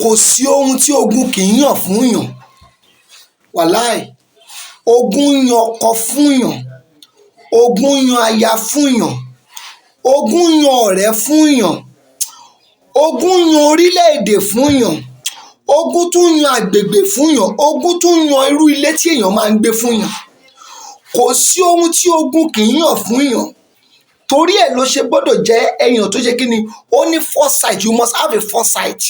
Kò sí ohun tí ogun kì í yàn fún yàn. Wàláì, ogun yan ọkọ fún yàn, ogun yan aya fún yàn, ogun yan ọ̀rẹ́ fún yàn, ogun yan orílẹ̀-èdè fún yàn, ogun tún yan àgbègbè fún yàn, ogun tún yan irú ilé tí èèyàn máa ń gbé fún yàn. Kò sí ohun tí ogun kì í yàn fún yàn. Torí ẹ̀ ló ṣe gbọ́dọ̀ jẹ́ èèyàn tó ṣe kí ni, ó ní foresight. You must have a foresight.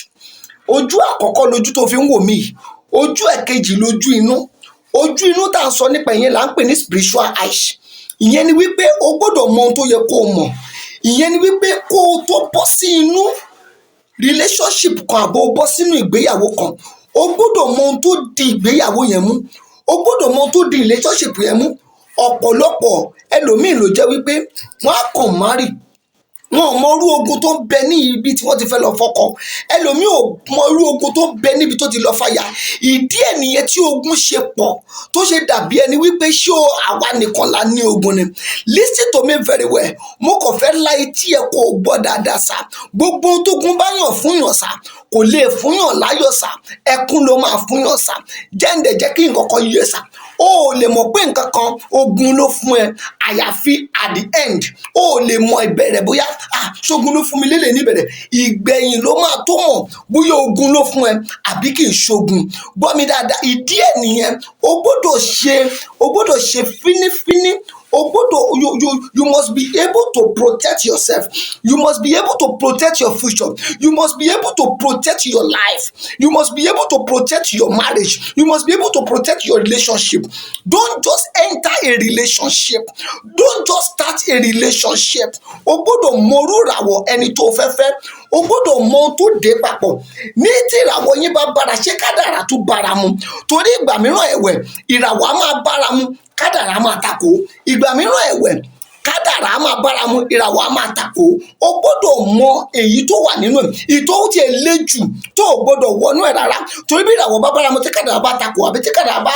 Ojú àkọ́kọ́ lójú tó fi ń wò mí yìí. Ojú ẹ̀kejì lójú inú. Ojú inú tá à ń sọ nípa ìyẹn là ń pè ní spiritual eyes. Ìyẹn ni wípé o gbọ́dọ̀ mọ ohun tó yẹ kó o mọ̀. Ìyẹn ni wípé kó o tó bọ́ sí inú relationship kan àbó o bọ́ sínú ìgbéyàwó kan, o gbọ́dọ̀ mọ ohun tó di ìgbéyàwó yẹn mú, o gbọ́dọ̀ mọ ohun tó di relationship yẹn mú. Ọ̀pọ̀lọpọ̀ ẹlòmíì ló jẹ́ wípé wọ́n á kàn marry, wọn ò mọ irú ogun tó ń bẹ ní ibi tí wọ́n ti fẹ́ lọ fọ́kọ. Ẹlòmíì ò mọ irú ogun tó ń bẹ níbi tó ti lọ fàyà. Ìdí ẹ̀ nìyẹn tí ogun ṣe pọ̀, tó ṣe dàbí ẹni wípé ṣé àwa nìkan la ní ogun ni. Listen to me very well. Mo kàn fẹ́ la etí ẹ kó o gbọ́ dáadáa sá. Gbogbo ohun tógun bá yàn fún yàn sá, kò lè fún yàn láyọ̀ sá, ẹkún ló máa fún yàn sá. Jẹ́ǹdẹ̀ jẹ́ kí nǹkan kan yé sá. O ò lè mọ̀ pé nǹkan kan ogun ló fún ẹ àyàfi at the end. O ò lè mọ ìbẹ̀rẹ̀ bóyá, ah, ṣógun ló fún mi lélẹ̀ níbẹ̀rẹ̀. Ìgbẹ̀yìn ló máa tó mọ̀ bóyá ogun ló fún ẹ àbí kì í ṣogun. Gbọ́ mi dáadáa, ìdí ẹ̀ nìyẹn. O gbọ́dọ̀ ṣe fínífíní. O gbọ́dọ̀ you you you must be able to protect yourself. You must be able to protect your future. You must be able to protect your life. You must be able to protect your marriage. You must be able to protect your relationship. Don't just enter a relationship. Don't just start a relationship. O gbọ́dọ̀ mọrú ìràwọ̀ ẹni tó fẹ́ fẹ́. O gbọ́dọ̀ mọ ohun tó dé papọ̀ ní tí ìràwọ̀ yín bá bára ṣé, kádàrá tún bára mu. Torí ìgbà mìíràn ẹ̀wẹ̀, ìràwọ̀ á máa bára mu, kádàrá máa takò. Ìgbà mìíràn ẹ̀wẹ̀, kádàrá á máa bára mu, ìràwọ̀ á máa takò. O gbọ́dọ̀ mọ èyí tó wà nínú ẹ̀, èyí tó tiẹ̀ lé jù tó o gbọ́dọ̀ wọnú ẹ̀ rárá. Torí bí ìràwọ̀ bá bára mu tí kádàrá bá takò, àbí tí kádàrá bá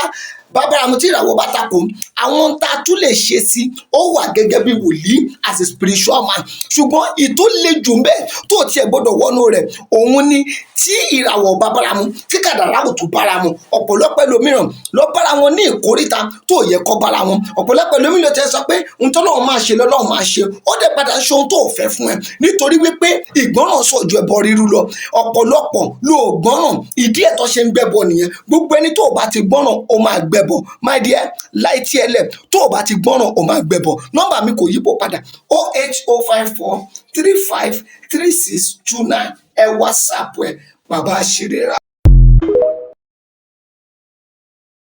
bára mu tí ìràwọ̀ bá takò, àwọn tá a tún lè ṣe sí ó wà gẹ́gẹ́ bí wòlíì, as a spiritual man. Ṣùgbọ́n ìtó le jù ń bẹ́ẹ̀ tó tiẹ̀ gbọ́dọ̀ wọnú rẹ̀, òun ni tí ìràwọ̀ bá bára mu tí kádàrá ò tún bára mu. Ọ̀pọ̀lọpọ̀ ẹlòmíràn lọ bára wọn ní ìkóríta tó yẹ kó bára wọn. Ọ̀pọ̀lọpọ̀ ẹlòmíràn tẹ́ sọ pé ohun tọ́lọ́run máa ṣe lọ́lọ́run máa ṣe, ó dẹ̀ padà ṣe ohun tó fẹ́ fún ẹ, nítorí wípé ìgbọ́ràn sàn ju ẹbọ rírú lọ. Ọ̀pọ̀lọpọ̀ ló gbọ́ràn, ìdí ẹ̀ tó ṣe ń gbẹ́bọ nìyẹn. Gbogbo ẹni tó o bá ti gbọ́ràn, ó máa gbẹ́bọ. My dear, láì tí ẹ lẹ̀, tó o bá ti gbọ́ràn, ó máa gbẹ́bọ. Nọ́mbà mi kò yípo padà: 08054353629. Ẹ WhatsApp ẹ, bàbá àṣírí ra.